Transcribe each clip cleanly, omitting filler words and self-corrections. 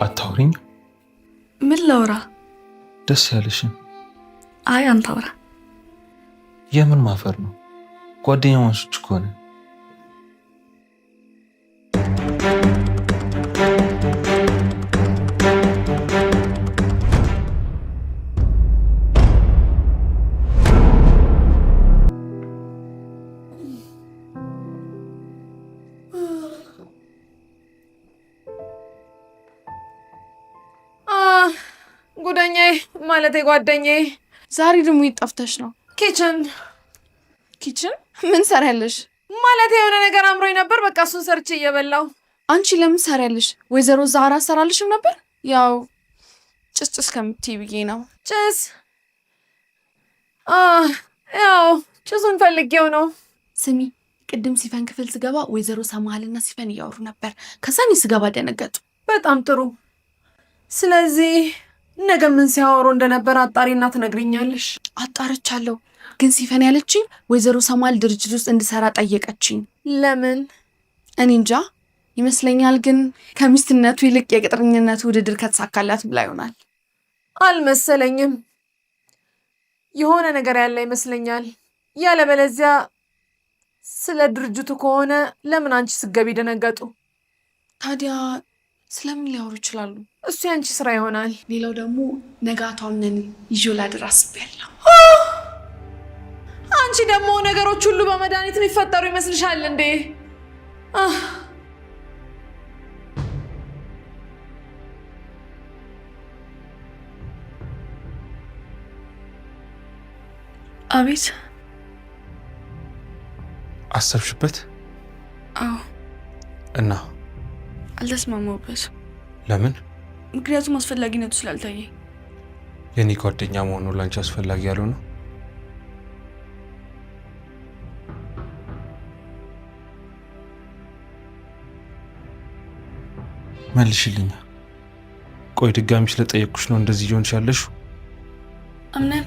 አታውሪኝ? ምን ላውራ? ደስ ያለሽን። አይ፣ አንተ አውራ። የምን ማፈር ነው? ጓደኛማቾች እኮ ነን። ጉደኛዬ፣ ማለቴ ጓደኛዬ። ዛሬ ደግሞ የት ጠፍተሽ ነው? Kitchen። Kitchen ምን ሰሪያለሽ? ማለቴ የሆነ ነገር አምሮኝ ነበር። በቃ እሱን ሰርቼ እየበላው። አንቺ ለምን ሰሪያለሽ? ወይዘሮ ዛህራ ሰራልሽም ነበር? ያው ጭስጭስ ከምትይ ብዬ ነው። ጭስ? ያው ጭሱን ፈልጌው ነው። ስሚ፣ ቅድም ሲፈን ክፍል ስገባ ወይዘሮ ሰማሃልና ሲፈን እያወሩ ነበር። ከዛ እኔ ስገባ ደነገጡ። በጣም ጥሩ። ስለዚህ ነገ ምን ሲያወሩ እንደነበር አጣሪና ትነግሪኛለሽ። አጣርቻለሁ፣ ግን ሲፈን ያለችኝ ወይዘሮ ሰማል ድርጅት ውስጥ እንድሰራ ጠየቀችኝ። ለምን? እኔ እንጃ፣ ይመስለኛል ግን ከሚስትነቱ ይልቅ የቅጥረኝነቱ ውድድር ከተሳካላት ብላ ይሆናል። አልመሰለኝም። የሆነ ነገር ያለ ይመስለኛል። ያለበለዚያ ስለ ድርጅቱ ከሆነ ለምን አንቺ ስትገቢ ደነገጡ? ታዲያ ስለምን ሊያወሩ ይችላሉ? እሱ ያንቺ ስራ ይሆናል። ሌላው ደግሞ ነገ አቶ አምነን ይዤው ላድር አስቤያለሁ። አንቺ ደግሞ ነገሮች ሁሉ በመድኃኒት የሚፈጠሩ ይመስልሻል እንዴ? አቤት። አሰብሽበት? አዎ። እና? አልተስማማሁበትም። ለምን? ምክንያቱም አስፈላጊነቱ ስላልታየኝ። የኔ ጓደኛ መሆኑ ላንቺ አስፈላጊ ያልሆነ? መልሽልኛ። ቆይ፣ ድጋሚ ስለጠየቅኩሽ ነው እንደዚህ እየሆንሽ ያለሽው? አምነን።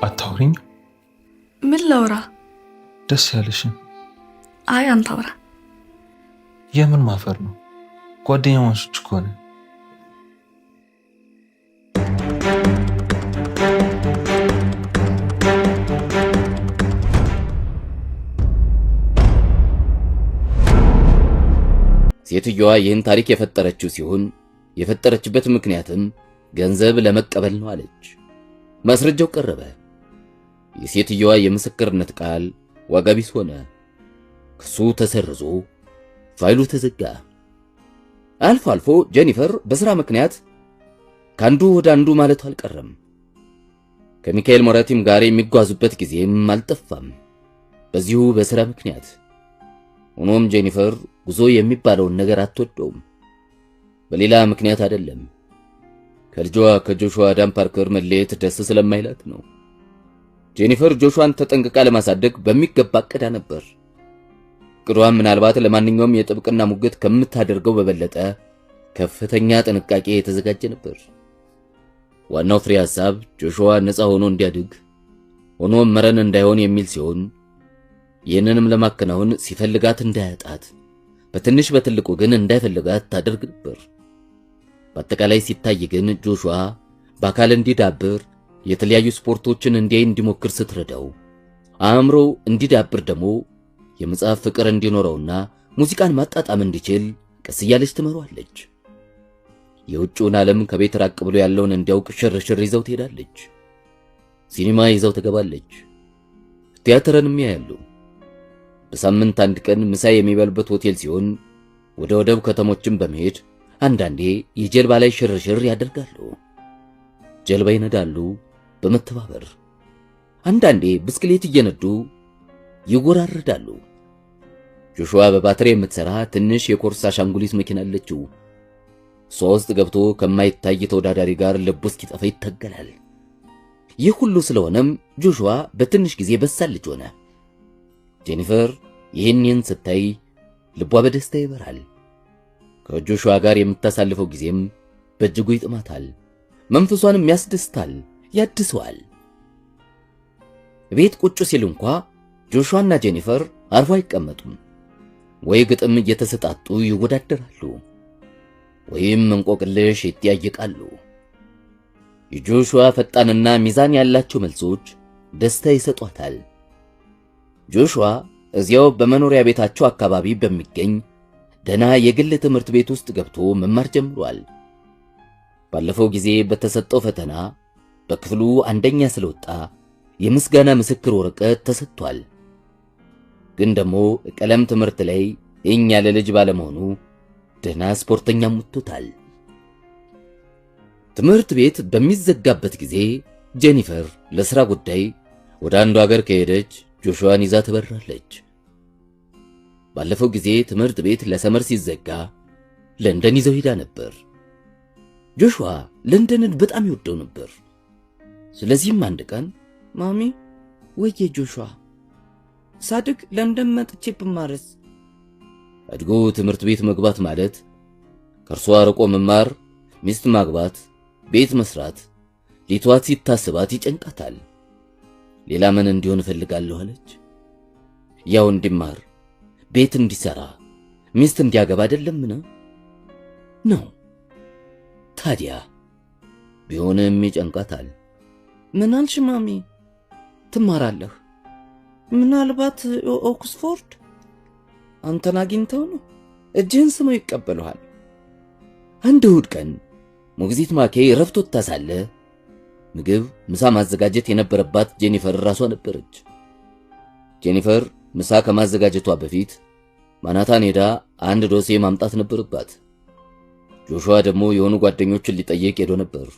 አታውሪኝ? ምን ላውራ? ደስ ያለሽን። አይ፣ አንተ አውራ። የምን ማፈር ነው? ጓደኛማቾች እኮ ነን። ሴትዮዋ ይህን ታሪክ የፈጠረችው ሲሆን የፈጠረችበት ምክንያትም ገንዘብ ለመቀበል ነው አለች። ማስረጃው ቀረበ። የሴትዮዋ የምስክርነት ቃል ዋጋ ቢስ ሆነ። ክሱ ተሰርዞ ፋይሉ ተዘጋ። አልፎ አልፎ ጄኒፈር በሥራ ምክንያት ከአንዱ ወደ አንዱ ማለቱ አልቀረም። ከሚካኤል ሞራቲም ጋር የሚጓዙበት ጊዜም አልጠፋም፣ በዚሁ በሥራ ምክንያት። ሆኖም ጄኒፈር ጉዞ የሚባለውን ነገር አትወደውም። በሌላ ምክንያት አይደለም፣ ከልጇ ከጆሹዋ ዳን ፓርከር መለየት ደስ ስለማይላት ነው። ጄኒፈር ጆሹዋን ተጠንቅቃ ለማሳደግ በሚገባ አቅዳ ነበር። እቅዷም ምናልባት ለማንኛውም የጥብቅና ሙግት ከምታደርገው በበለጠ ከፍተኛ ጥንቃቄ የተዘጋጀ ነበር። ዋናው ፍሬ ሐሳብ ጆሹዋ ነፃ ሆኖ እንዲያድግ፣ ሆኖም መረን እንዳይሆን የሚል ሲሆን ይህንንም ለማከናወን ሲፈልጋት እንዳያጣት፣ በትንሽ በትልቁ ግን እንዳይፈልጋት ታደርግ ነበር። በአጠቃላይ ሲታይ ግን ጆሹዋ በአካል እንዲዳብር፣ የተለያዩ ስፖርቶችን እንዲያይ፣ እንዲሞክር ስትረዳው፣ አእምሮ እንዲዳብር ደግሞ የመጽሐፍ ፍቅር እንዲኖረውና ሙዚቃን ማጣጣም እንዲችል ቀስ እያለች ትመሯለች። የውጭውን ዓለም ከቤት ራቅ ብሎ ያለውን እንዲያውቅ ሽርሽር ይዘው ትሄዳለች። ሲኒማ ይዘው ትገባለች። ቲያትርንም ያያሉ። በሳምንት አንድ ቀን ምሳ የሚበሉበት ሆቴል ሲሆን ወደ ወደብ ከተሞችን በመሄድ አንዳንዴ የጀልባ ላይ ሽርሽር ያደርጋሉ። ጀልባ ይነዳሉ በመተባበር፣ አንዳንዴ ብስክሌት እየነዱ ይጎራረዳሉ። ጆሹዋ በባትሪ የምትሰራ ትንሽ የኮርሳ አሻንጉሊት መኪና አለችው። እሷ ውስጥ ገብቶ ከማይታይ ተወዳዳሪ ጋር ልቡ እስኪጠፋ ይታገላል። ይህ ሁሉ ስለሆነም ጆሹዋ በትንሽ ጊዜ በሳል ልጅ ሆነ። ጄኒፈር ይህንን ስታይ ልቧ በደስታ ይበራል። ከጆሹዋ ጋር የምታሳልፈው ጊዜም በእጅጉ ይጥማታል፣ መንፈሷንም ያስደስታል፣ ያድሰዋል። ቤት ቁጭ ሲል እንኳ ጆሹዋና ጄኒፈር አርፎ አይቀመጡም። ወይ ግጥም እየተሰጣጡ ይወዳደራሉ፣ ወይም እንቆቅልሽ ይጠያየቃሉ። የጆሹዋ ፈጣንና ሚዛን ያላቸው መልሶች ደስታ ይሰጧታል። ጆሹዋ እዚያው በመኖሪያ ቤታቸው አካባቢ በሚገኝ ደና የግል ትምህርት ቤት ውስጥ ገብቶ መማር ጀምሯል። ባለፈው ጊዜ በተሰጠው ፈተና በክፍሉ አንደኛ ስለወጣ የምስጋና ምስክር ወረቀት ተሰጥቷል። ግን ደግሞ ቀለም ትምህርት ላይ የኛ ለልጅ ባለመሆኑ ደና ስፖርተኛ ሙቶታል። ትምህርት ቤት በሚዘጋበት ጊዜ ጄኒፈር ለሥራ ጉዳይ ወደ አንዱ ሀገር ከሄደች ጆሹዋን ይዛ ትበራለች። ባለፈው ጊዜ ትምህርት ቤት ለ summer ሲዘጋ ለንደን ይዘው ሄዳ ነበር። ጆሹዋ ለንደንን በጣም ይወደው ነበር። ስለዚህም አንድ ቀን ማሚ፣ ወዬ ጆሹዋ፣ ሳድግ ለንደን መጥቼ ብማርስ? አድጎ ትምህርት ቤት መግባት ማለት ከእርሷ ርቆ መማር፣ ሚስት ማግባት፣ ቤት መስራት ሊቷት ሲታስባት ይጨንቃታል። ሌላ ምን እንዲሆን እፈልጋለሁ አለች። ያው እንዲማር፣ ቤት እንዲሰራ፣ ሚስት እንዲያገባ አይደለምን? ነው ታዲያ። ቢሆንም ይጨንቃታል። ምን አልሽ ማሚ? ትማራለህ? ምናልባት ኦክስፎርድ አንተን አግኝተው ነው እጅህን ስመው ይቀበሉሃል። አንድ እሁድ ቀን ሞግዚት ማኬ ረፍት ወጥታ ሳለ ምግብ ምሳ ማዘጋጀት የነበረባት ጄኒፈር ራሷ ነበረች። ጄኒፈር ምሳ ከማዘጋጀቷ በፊት ማናታን ሄዳ አንድ ዶሴ ማምጣት ነበረባት። ጆሹዋ ደግሞ የሆኑ ጓደኞችን ሊጠይቅ ሄዶ ነበር።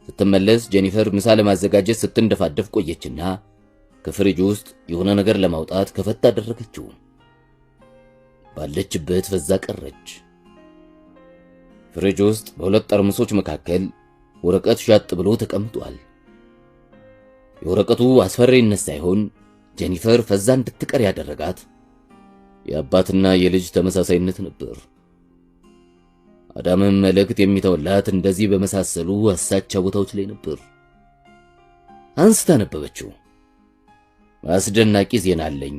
ስትመለስ ጄኒፈር ምሳ ለማዘጋጀት ስትንደፋደፍ ቆየችና ከፍሪጅ ውስጥ የሆነ ነገር ለማውጣት ከፈት አደረገችው። ባለችበት ፈዛ ቀረች። ፍሪጅ ውስጥ በሁለት ጠርሙሶች መካከል ወረቀት ሻጥ ብሎ ተቀምጧል። የወረቀቱ አስፈሪነት ሳይሆን ጄኒፈር ፈዛ እንድትቀር ያደረጋት የአባትና የልጅ ተመሳሳይነት ነበር። አዳምም መልእክት የሚተውላት እንደዚህ በመሳሰሉ አሳቻ ቦታዎች ላይ ነበር። አንስታ ነበበችው። አስደናቂ ዜና አለኝ፣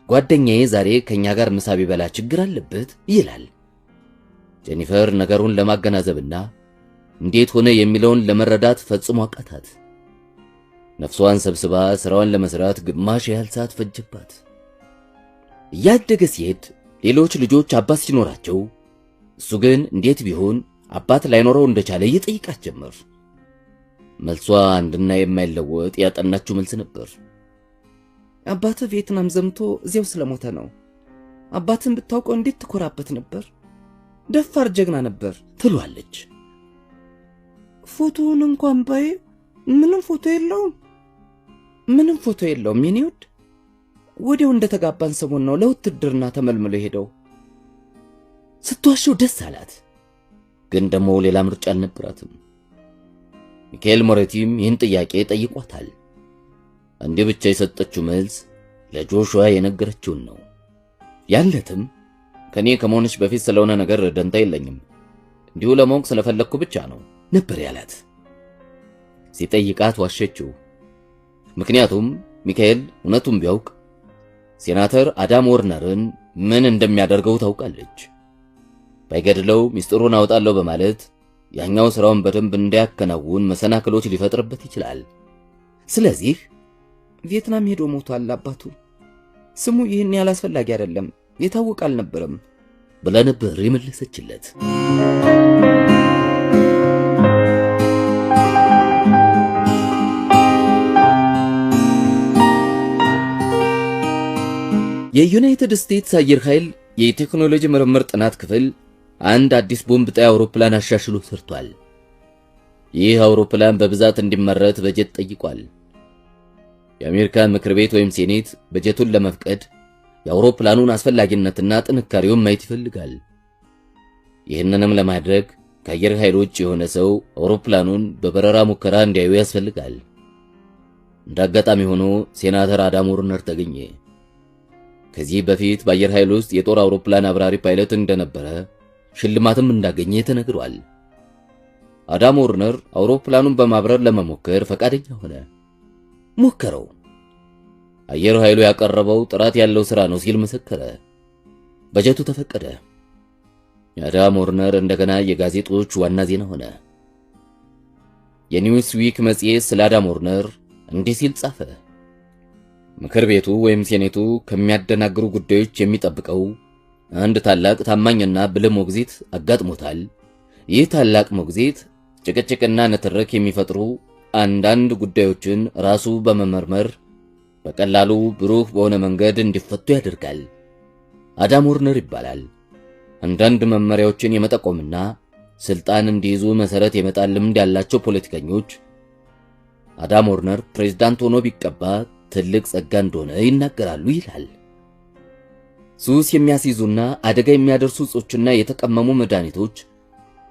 ጓደኛዬ ዛሬ ከኛ ጋር ምሳ ቢበላ ችግር አለበት ይላል። ጄኒፈር ነገሩን ለማገናዘብና እንዴት ሆነ የሚለውን ለመረዳት ፈጽሞ አቃታት። ነፍሷን ሰብስባ ስራዋን ለመስራት ግማሽ ያህል ሰዓት ፈጀባት። እያደገ ሲሄድ ሌሎች ልጆች አባት ሲኖራቸው እሱ ግን እንዴት ቢሆን አባት ላይኖረው እንደቻለ ይጠይቃት ጀመር። መልሷ አንድና የማይለወጥ ያጠናችው መልስ ነበር። አባትህ ቪየትናም ዘምቶ እዚያው ስለሞተ ነው። አባትህን ብታውቀው እንዴት ትኮራበት ነበር። ደፋር ጀግና ነበር ትሏለች። ፎቶውን እንኳን ባይ ምንም ፎቶ የለውም፣ ምንም ፎቶ የለውም የኔ ውድ። ወዲያው እንደተጋባን ሰሞን ነው ለውትድርና ተመልምሎ ሄደው። ስትዋሸው ደስ አላት። ግን ደግሞ ሌላ ምርጫ አልነበራትም። ሚካኤል ሞሬቲም ይህን ጥያቄ ጠይቋታል። አንዴ ብቻ የሰጠችው መልስ ለጆሹዋ የነገረችውን ነው። ያለትም ከኔ ከመሆንሽ በፊት ስለሆነ ነገር ደንታ የለኝም፣ እንዲሁ ለማወቅ ስለፈለግኩ ብቻ ነው ነበር ያላት። ሲጠይቃት ዋሸችው። ምክንያቱም ሚካኤል እውነቱን ቢያውቅ ሴናተር አዳም ወርነርን ምን እንደሚያደርገው ታውቃለች። ባይገድለው ሚስጥሩን አውጣለሁ በማለት ያኛው ስራውን በደንብ እንዳያከናውን መሰናክሎች ሊፈጥርበት ይችላል። ስለዚህ ቪየትናም ሄዶ ሞቷል አባቱ። ስሙ ይህን ያህል አስፈላጊ አይደለም፣ የታወቀ አልነበረም ብላ ነበር የመለሰችለት። የዩናይትድ ስቴትስ አየር ኃይል የቴክኖሎጂ ምርምር ጥናት ክፍል አንድ አዲስ ቦምብ ጣይ አውሮፕላን አሻሽሎ ሰርቷል። ይህ አውሮፕላን በብዛት እንዲመረት በጀት ጠይቋል። የአሜሪካ ምክር ቤት ወይም ሴኔት በጀቱን ለመፍቀድ የአውሮፕላኑን አስፈላጊነትና ጥንካሬውን ማየት ይፈልጋል። ይህንንም ለማድረግ ከአየር ኃይል ውጭ የሆነ ሰው አውሮፕላኑን በበረራ ሙከራ እንዲያዩ ያስፈልጋል። እንዳጋጣሚ ሆኖ ሴናተር አዳም ወርነር ተገኘ። ከዚህ በፊት በአየር ኃይል ውስጥ የጦር አውሮፕላን አብራሪ ፓይለት እንደነበረ ሽልማትም እንዳገኘ ተነግሯል። አዳም ወርነር አውሮፕላኑን በማብረር ለመሞከር ፈቃደኛ ሆነ። ሞከረው። አየር ኃይሉ ያቀረበው ጥራት ያለው ስራ ነው ሲል መሰከረ። በጀቱ ተፈቀደ። አዳም ወርነር እንደገና የጋዜጦች ዋና ዜና ሆነ። የኒውስዊክ መጽሔት ስለ አዳም ወርነር እንዲህ ሲል ጻፈ። ምክር ቤቱ ወይም ሴኔቱ ከሚያደናግሩ ጉዳዮች የሚጠብቀው አንድ ታላቅ ታማኝና ብልህ ሞግዚት አጋጥሞታል። ይህ ታላቅ ሞግዚት ጭቅጭቅና ንትርክ የሚፈጥሩ አንዳንድ ጉዳዮችን ራሱ በመመርመር በቀላሉ ብሩህ በሆነ መንገድ እንዲፈቱ ያደርጋል። አዳም ወርነር ይባላል። አንዳንድ መመሪያዎችን የመጠቆምና ስልጣን እንዲይዙ መሰረት የመጣል ልምድ ያላቸው ፖለቲከኞች አዳም ወርነር ፕሬዝዳንት ሆኖ ቢቀባ ትልቅ ጸጋ እንደሆነ ይናገራሉ ይላል። ሱስ የሚያስይዙና አደጋ የሚያደርሱ እጾችና የተቀመሙ መድኃኒቶች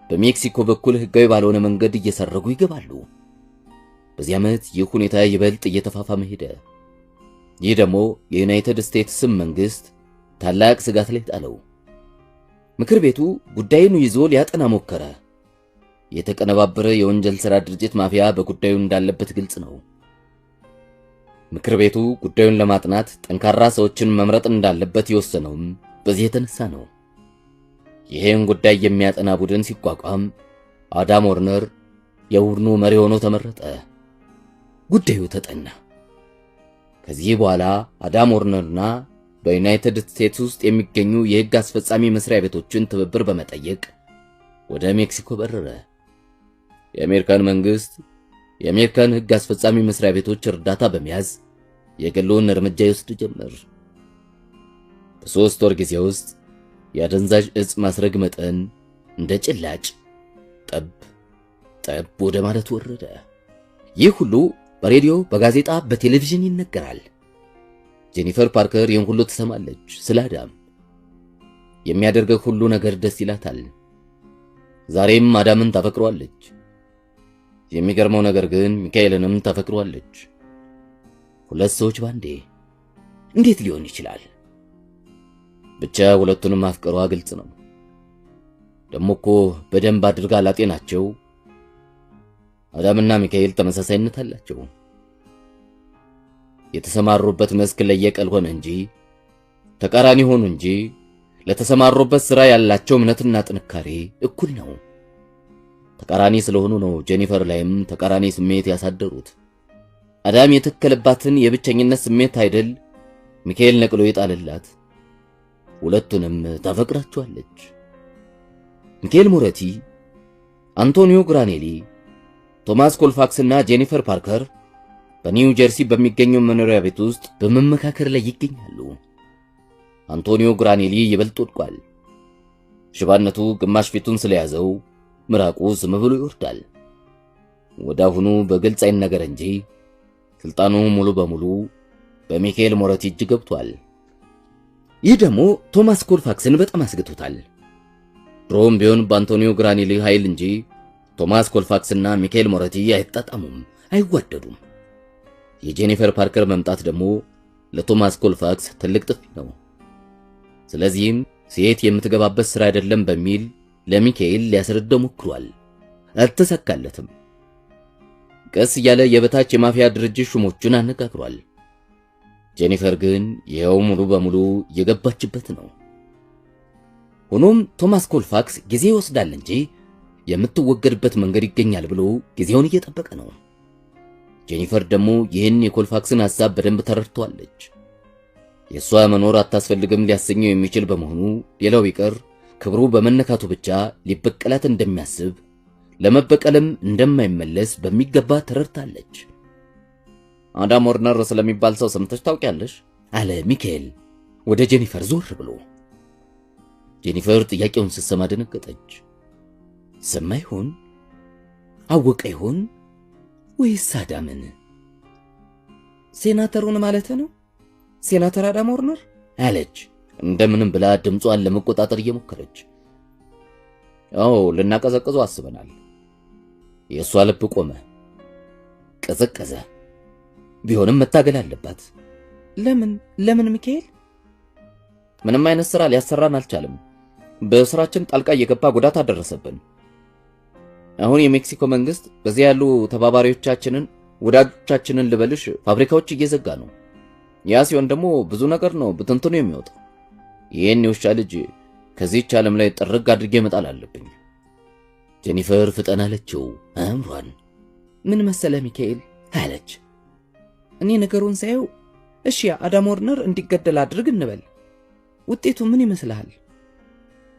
በሜክሲኮ በኩል ሕጋዊ ባልሆነ መንገድ እየሰረጉ ይገባሉ። በዚህ ዓመት ይህ ሁኔታ ይበልጥ እየተፋፋመ ሄደ። ይህ ደግሞ የዩናይትድ ስቴትስ መንግስት ታላቅ ስጋት ላይ ጣለው። ምክር ቤቱ ጉዳዩን ይዞ ሊያጠና ሞከረ። የተቀነባበረ የወንጀል ሥራ ድርጅት ማፊያ በጉዳዩ እንዳለበት ግልጽ ነው። ምክር ቤቱ ጉዳዩን ለማጥናት ጠንካራ ሰዎችን መምረጥ እንዳለበት የወሰነውም በዚህ የተነሳ ነው። ይሄን ጉዳይ የሚያጠና ቡድን ሲቋቋም አዳም ወርነር የቡድኑ መሪ ሆኖ ተመረጠ። ጉዳዩ ተጠና። ከዚህ በኋላ አዳም ወርነርና በዩናይትድ ስቴትስ ውስጥ የሚገኙ የሕግ አስፈጻሚ መስሪያ ቤቶችን ትብብር በመጠየቅ ወደ ሜክሲኮ በረረ። የአሜሪካን መንግስት የአሜሪካን ሕግ አስፈጻሚ መስሪያ ቤቶች እርዳታ በመያዝ የግሉን እርምጃ ይወስድ ጀመር። በ3 ወር ጊዜ ውስጥ የአደንዛዥ እጽ ማስረግ መጠን እንደ ጭላጭ ጠብ ጠብ ወደ ማለት ወረደ። ይህ ሁሉ በሬዲዮ፣ በጋዜጣ፣ በቴሌቪዥን ይነገራል። ጄኒፈር ፓርከር ይህን ሁሉ ትሰማለች። ስለ አዳም የሚያደርገው ሁሉ ነገር ደስ ይላታል። ዛሬም አዳምን ታፈቅሯለች። የሚገርመው ነገር ግን ሚካኤልንም ታፈቅሯለች። ሁለት ሰዎች ባንዴ እንዴት ሊሆን ይችላል? ብቻ ሁለቱንም ማፍቀሯ ግልጽ ነው። ደሞኮ በደንብ አድርጋ ላጤናቸው። አዳምና ሚካኤል ተመሳሳይነት አላቸው። የተሰማሩበት መስክ ለየቀል ሆነ እንጂ ተቃራኒ ሆኑ እንጂ ለተሰማሩበት ስራ ያላቸው እምነትና ጥንካሬ እኩል ነው። ተቃራኒ ስለሆኑ ነው ጄኒፈር ላይም ተቃራኒ ስሜት ያሳደሩት። አዳም የተከለባትን የብቸኝነት ስሜት አይደል ሚካኤል ነቅሎ ይጣልላት። ሁለቱንም ታፈቅራቸዋለች። ሚካኤል ሞረቲ፣ አንቶኒዮ ግራኔሊ፣ ቶማስ ኮልፋክስ እና ጄኒፈር ፓርከር በኒው ጀርሲ በሚገኘው መኖሪያ ቤት ውስጥ በመመካከር ላይ ይገኛሉ። አንቶኒዮ ግራኔሊ ይበልጥ ወድቋል። ሽባነቱ ግማሽ ፊቱን ስለያዘው ምራቁ ዝም ብሎ ይወርዳል። ወዳሁኑ በግልጽ አይነገር እንጂ ስልጣኑ ሙሉ በሙሉ በሚካኤል ሞረቲ እጅ ገብቷል። ይህ ደግሞ ቶማስ ኮልፋክስን በጣም አስግቶታል። ድሮም ቢሆን በአንቶኒዮ ግራኔሊ ኃይል እንጂ ቶማስ ኮልፋክስና ሚካኤል ሞረቲ አይጣጣሙም፣ አይዋደዱም። የጄኒፈር ፓርከር መምጣት ደግሞ ለቶማስ ኮልፋክስ ትልቅ ጥፊ ነው። ስለዚህም ሴት የምትገባበት ስራ አይደለም በሚል ለሚካኤል ሊያስረዳው ሞክሯል። አልተሳካለትም። ቀስ እያለ የበታች የማፊያ ድርጅት ሹሞቹን አነጋግሯል። ጄኒፈር ግን ይኸው ሙሉ በሙሉ የገባችበት ነው። ሆኖም ቶማስ ኮልፋክስ ጊዜ ይወስዳል እንጂ የምትወገድበት መንገድ ይገኛል ብሎ ጊዜውን እየጠበቀ ነው። ጄኒፈር ደግሞ ይህን የኮልፋክስን ሐሳብ በደንብ ተረድቷለች። የሷ መኖር አታስፈልግም ሊያሰኘው የሚችል በመሆኑ ሌላው ቢቀር ክብሩ በመነካቱ ብቻ ሊበቀላት እንደሚያስብ ለመበቀልም እንደማይመለስ በሚገባ ተረድታለች። አዳም ወርነር ስለሚባል ሰው ሰምተሽ ታውቂያለሽ? አለ ሚካኤል ወደ ጄኒፈር ዞር ብሎ። ጄኒፈር ጥያቄውን ስትሰማ ደነገጠች። ሰማ ይሆን? አወቀ ይሆን? ወይስ አዳምን? ሴናተሩን ማለት ነው? ሴናተር አዳም ወርነር አለች እንደምንም ብላ ድምጿን ለመቆጣጠር እየሞከረች። አዎ ልናቀዘቅዘው አስበናል። የእሷ ልብ ቆመ፣ ቀዘቀዘ። ቢሆንም መታገል አለባት። ለምን ለምን ሚካኤል? ምንም አይነት ስራ ሊያሰራን አልቻለም። በስራችን ጣልቃ እየገባ ጉዳት አደረሰብን። አሁን የሜክሲኮ መንግስት በዚያ ያሉ ተባባሪዎቻችንን፣ ወዳጆቻችንን ልበልሽ፣ ፋብሪካዎች እየዘጋ ነው። ያ ሲሆን ደግሞ ብዙ ነገር ነው ብትንትኑ የሚወጣው። ይህን የውሻ ልጅ ከዚህች ዓለም ላይ ጥርግ አድርጌ መጣል አለብኝ። ጄኒፈር ፍጠን አለችው አእምሯን። ምን መሰለህ ሚካኤል አለች። እኔ ነገሩን ሳየው እሺ አዳም ወርነር እንዲገደል አድርግ እንበል፣ ውጤቱ ምን ይመስልሃል?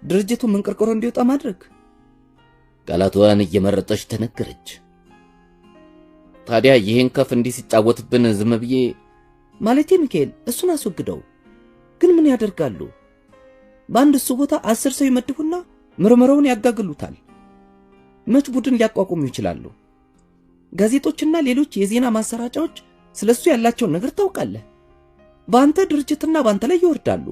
ድርጅቱ መንቀርቀሮ እንዲወጣ ማድረግ። ቃላቷን እየመረጠች ተነገረች። ታዲያ ይህን ከፍ እንዲህ ሲጫወትብን ዝም ብዬ ማለቴ ሚካኤል እሱን አስወግደው። ግን ምን ያደርጋሉ? በአንድ እሱ ቦታ 10 ሰው ይመድቡና ምርመራውን ያጋግሉታል። መች ቡድን ሊያቋቁሙ ይችላሉ? ጋዜጦችና ሌሎች የዜና ማሰራጫዎች ስለሱ ያላቸውን ነገር ታውቃለህ። በአንተ ድርጅትና በአንተ ላይ ይወርዳሉ።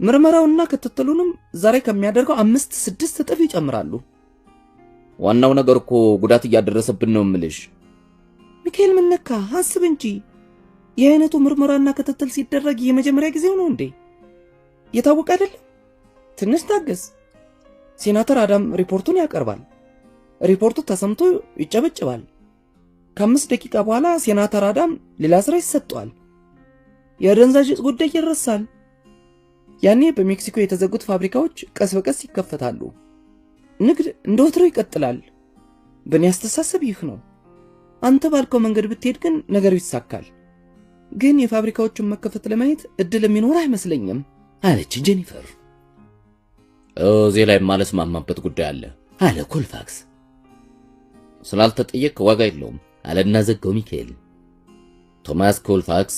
ምርመራውና ክትትሉንም ዛሬ ከሚያደርገው 5-6 እጥፍ ይጨምራሉ። ዋናው ነገር እኮ ጉዳት እያደረሰብን ነው እምልሽ። ሚካኤል ምን ነካ? አስብ እንጂ። የአይነቱ ምርመራና ክትትል ሲደረግ የመጀመሪያ ጊዜው ነው እንዴ? የታወቀ አይደለም? ትንሽ ታገስ። ሴናተር አዳም ሪፖርቱን ያቀርባል። ሪፖርቱ ተሰምቶ ይጨበጭባል። ከ5 ደቂቃ በኋላ ሴናተር አዳም ሌላ ስራ ይሰጠዋል። የአደንዛዥ እጽ ጉዳይ ይረሳል። ያኔ በሜክሲኮ የተዘጉት ፋብሪካዎች ቀስ በቀስ ይከፈታሉ። ንግድ እንደ ወትሮው ይቀጥላል። በእኔ አስተሳሰብ ይህ ነው። አንተ ባልከው መንገድ ብትሄድ ግን ነገሩ ይሳካል። ግን የፋብሪካዎቹን መከፈት ለማየት እድል የሚኖር አይመስለኝም አለች ጄኒፈር። እዚህ ላይ የማልስማማበት ጉዳይ አለ አለ ኮልፋክስ። ስላልተጠየቅ ዋጋ የለውም አለና ዘጋው ሚካኤል። ቶማስ ኮልፋክስ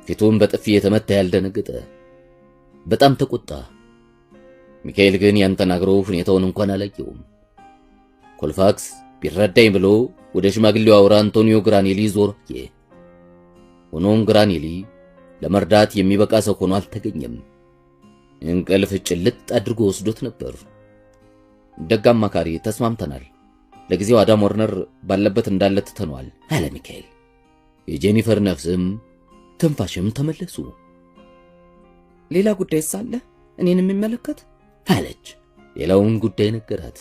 ፊቱን በጥፊ የተመታ ያልደነገጠ በጣም ተቆጣ። ሚካኤል ግን ያን ተናግሮ ሁኔታውን እንኳን አላየውም። ኮልፋክስ ቢረዳኝ ብሎ ወደ ሽማግሌው አውራ አንቶኒዮ ግራኔሊ ዞር። ሆኖም ግራኔሊ ለመርዳት የሚበቃ ሰው ሆኖ አልተገኘም። እንቅልፍ ጭልጥ አድርጎ ወስዶት ነበር። ደግ አማካሪ፣ ተስማምተናል። ለጊዜው አዳም ወርነር ባለበት እንዳለ ትተነዋል አለ ሚካኤል። የጄኒፈር ነፍስም ትንፋሽም ተመለሱ። ሌላ ጉዳይ ሳለ እኔን የሚመለከት አለች። ሌላውን ጉዳይ ነገራት።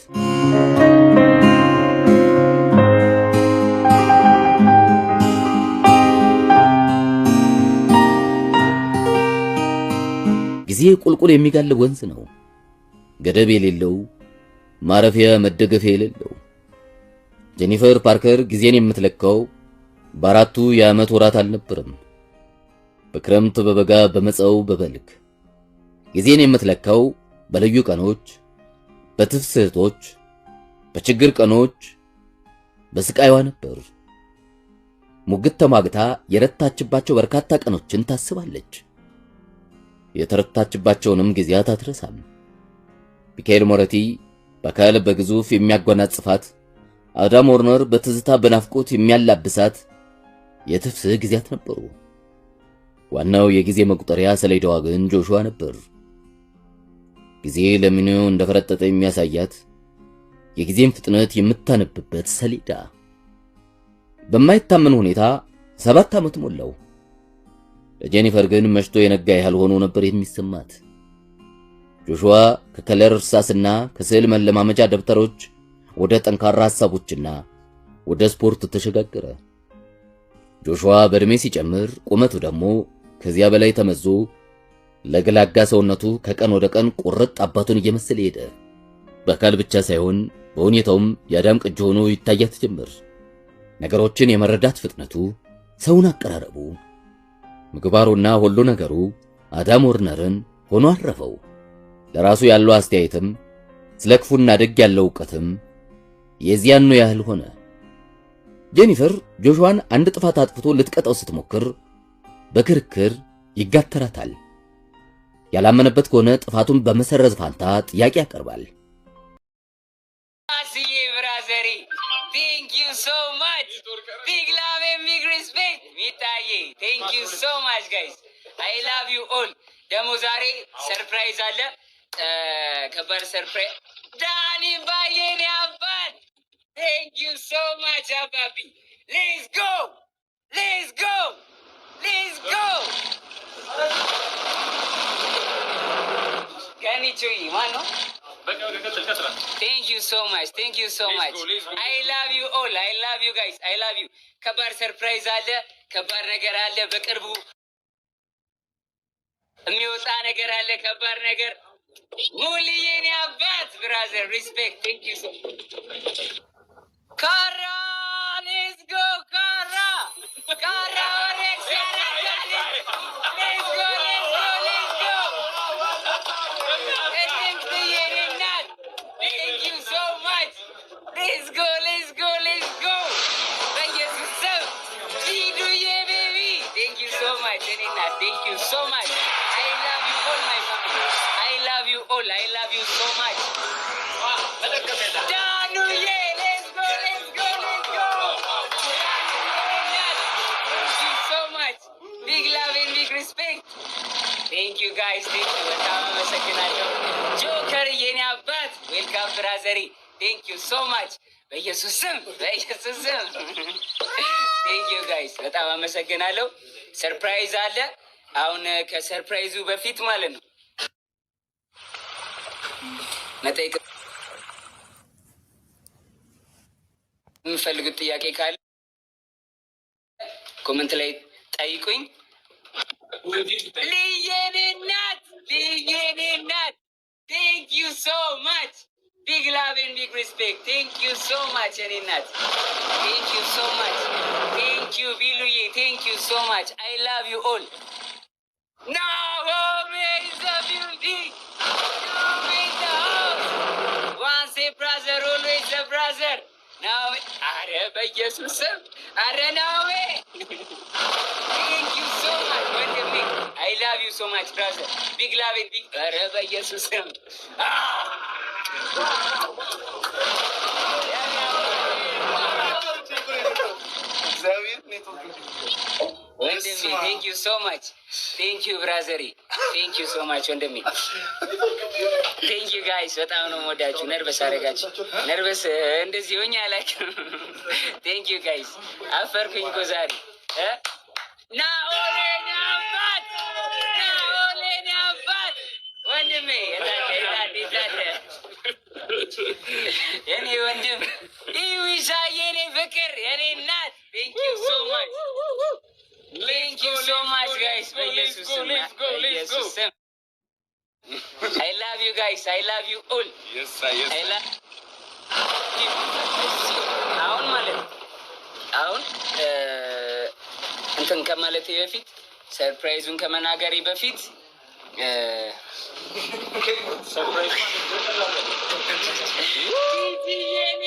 ጊዜ ቁልቁል የሚጋልብ ወንዝ ነው። ገደብ የሌለው፣ ማረፊያ መደገፊያ የሌለው። ጄኒፈር ፓርከር ጊዜን የምትለካው በአራቱ የዓመት ወራት አልነበረም። በክረምት፣ በበጋ፣ በመጸው፣ በበልግ። ጊዜን የምትለካው በልዩ ቀኖች፣ በትፍስህቶች፣ በችግር ቀኖች፣ በስቃይዋ ነበር። ሙግት ተሟግታ የረታችባቸው በርካታ ቀኖችን ታስባለች። የተረታችባቸውንም ጊዜያት አትረሳም። ሚካኤል ሞረቲ በአካል በግዙፍ የሚያጎናጽፋት፣ አዳም ወርነር በትዝታ በናፍቆት የሚያላብሳት የትፍስህ ጊዜያት ነበሩ። ዋናው የጊዜ መቁጠሪያ ሰሌዳዋ ግን ጆሹዋ ነበር። ጊዜ ለምን እንደፈረጠጠ የሚያሳያት የጊዜን ፍጥነት የምታነብበት ሰሌዳ። በማይታመን ሁኔታ 7 ዓመት ሞላው። ለጄኒፈር ግን መሽቶ የነጋ ያህል ሆኖ ነበር የሚሰማት። ጆሹዋ ከ color እርሳስና ከስዕል መለማመጃ ደብተሮች ወደ ጠንካራ ሐሳቦችና ወደ ስፖርት ተሸጋገረ። ጆሹዋ በእድሜ ሲጨምር ቁመቱ ደግሞ ከዚያ በላይ ተመዞ ለግላጋ ሰውነቱ ከቀን ወደ ቀን ቁርጥ አባቱን እየመሰለ ሄደ። በአካል ብቻ ሳይሆን በሁኔታውም የአዳም ቅጅ ሆኖ ይታያት ጀመር። ነገሮችን የመረዳት ፍጥነቱ፣ ሰውን አቀራረቡ፣ ምግባሩና ሁሉ ነገሩ አዳም ወርነርን ሆኖ አረፈው። ለራሱ ያለው አስተያየትም ስለ ክፉና ደግ ያለው ዕውቀትም የዚያኑ ያህል ሆነ። ጄኒፈር ጆሹዋን አንድ ጥፋት አጥፍቶ ልትቀጣው ስትሞክር በክርክር ይጋተራታል። ያላመነበት ከሆነ ጥፋቱን በመሰረዝ ፋንታ ጥያቄ ያቀርባል። አስዬ brother ዬ thank you so much, big love and big respect ሚታዬ thank you so much guys, I love you all። ደግሞ ዛሬ surprise አለ፣ ከባድ surprise። ዳኒ የኔ አባት thank you so much አባቢ። Let's go, let's go, let's go። ከኒቹይ ማን ነው? Thank you so much, thank you so much. I love you all, I love you guys, I love you። ከባድ surprise አለ፣ ከባድ ነገር አለ፣ በቅርቡ የሚወጣ ነገር አለ፣ ከባድ ነገር። ሙልዬ የኔ አባት brother, respect, thank you so ካራ, let's go ካራ፣ ካራ ወሬክስ ያራዳል። Let's go, let's go, let's go። እድምትዬ የኔ እናት thank you so much. Let's go, let's go, let's go። በኢየሱስ ስም ሊዱዬ baby, thank you so much የኔ እናት፣ thank you so much. I love you all, my family. I love you all, I love you so much። ዳኑዬ, let's go, let's go, let's go። Thank you so much. Big love and big respect. Thank you guys, thank you። በጣም አመሰግናለሁ። ጆከር የኔ አባት welcome brother ዬ፣ thank you so much። በኢየሱስ ስም፣ በኢየሱስ ስም thank you guys፣ በጣም አመሰግናለሁ። Surprise አለ። አሁን ከ surprise ኡ በፊት ማለት ነው መጠየቅ የምፈልጉት ጥያቄ ካለ comment ላይ ጠይቁኝ። ልየኔ እናት፣ ልየኔ እናት thank you so much. Big love and big respect. Thank you so much የኔ እናት፣ thank you so much. Thank you ቢሉዬ፣ thank you so much. I love you all። ናሆሜ in the building. ናሆሜ in the house. Once a brother, always a brother። ናሆሜ፣ አረ በኢየሱስ ስም፣ አረ ናሆሜ thank you so much ወንድሜ፣ I love you so much, brother. Big love and big፣ አረ በኢየሱስ ስም። ወንድሜ thank you so much. Thank you brother ዬ፣ thank you so much ወንድሜ፣ thank you guys። በጣም ነው የምወዳችሁ። Nervous አደረጋችሁ። Nervous እንደዚህ ሆኜ አላውቅም። Thank you guys። አፈርኩኝ እኮ ዛሬ። ናኦሌ የኔ አባት፣ ናኦሌ የኔ አባት ወንድሜ፣ የታለ የታለ የታለ የኔ ወንድም ይዊሻ፣ የኔ ፍቅር፣ የኔ እናት thank you so much, thank you so much guys። በኢየሱስ ስም፣ በኢየሱስ ስም I love you guys. I love you all. I love you. አሁን ማለት አሁን እንትን ከማለቴ በፊት፣ surprise ኡን ከመናገሬ በፊት ቲቲ የኔ